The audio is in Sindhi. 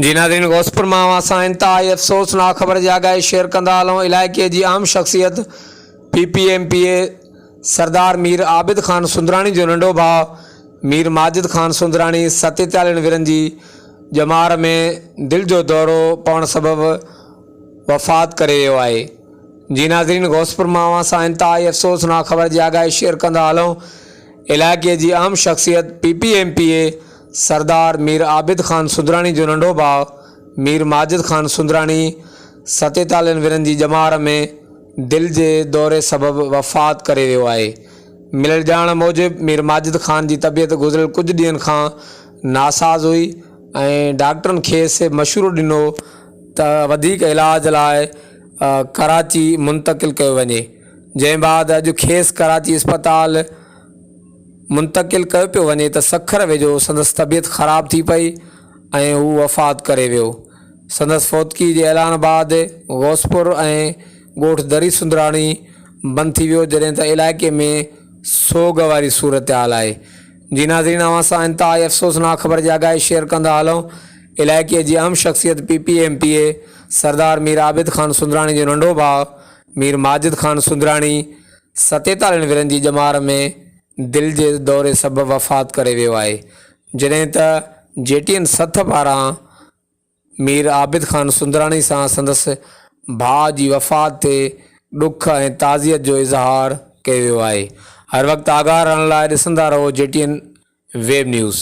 جي ناظرين غوثپور مان اوهان سان انتهائي افسوسناڪ خبر جي آگاهي شيئر ڪندا هلون علائقي جي اهم شخصيت P P M P A Sardar Mir Abid Khan Sundrani جو ننڍو ڀاء مير ماجد خان سندراڻي ستيتالين ورهين جي ڄمار ۾ دل جو دورو پوڻ سبب وفات ڪري ويو آهي جي ناظرين غوثپور مان اوهان سان انتهائي افسوسناڪ خبر جي آگاهي شيئر ڪندا هلون علائقي جي اهم شخصيت P P M P A Sardar Mir Abid Khan Sundrani جو ننڍو ڀاء مير ماجد خان سندراڻي ستيتالين ورهين جي ڄمار ۾ دل جي دوري سبب وفات ڪري ويو آهي. مليل ڄاڻ موجب مير ماجد خان جي طبيعت گذريل ڪجهه ڏينهن کان ناساز هئي ۽ ڊاڪٽرن کيس مشورو ڏنو ته وڌيڪ علاج لاء ڪراچي منتقل ڪيو وڃي جنهن بعد اڄ کيس ڪراچي اسپتال منتقل ڪيو پيو وڃي ته سکر ويجهو سندس طبيعت خراب ٿي پئي ۽ هو وفات ڪري ويو. سندس فوتگي جي اعلان بعد غوثپور ۽ ڳوٺ دري سندراڻي بند ٿي ويو جڏهن ته علائقي ۾ سوڳ واري صورتحال آهي. جي ناظرين اوهان سان انتهائي افسوسناڪ خبر جي آگاهي شيئر ڪندا هلون علائقي جي اهم شخصيت P P M P A Sardar Mir Abid Khan Sundrani جو ننڍو ڀاء مير ماجد خان سندراڻي ستيتالين ورهين جي ڄمار ۾ دل جي دوري سبب وفات ڪري ويو آهي، جڏهن ته جي ٽي اين سٿ پاران مير عابد خان سندراڻي سان سندس ڀاء جي وفات تي ڏک ۽ تعزيت جو اظهار ڪيو ويو آهي. هر وقت آگاهه رهڻ لاء ڏسندا رهو جي ٽي اين ويب نيوز.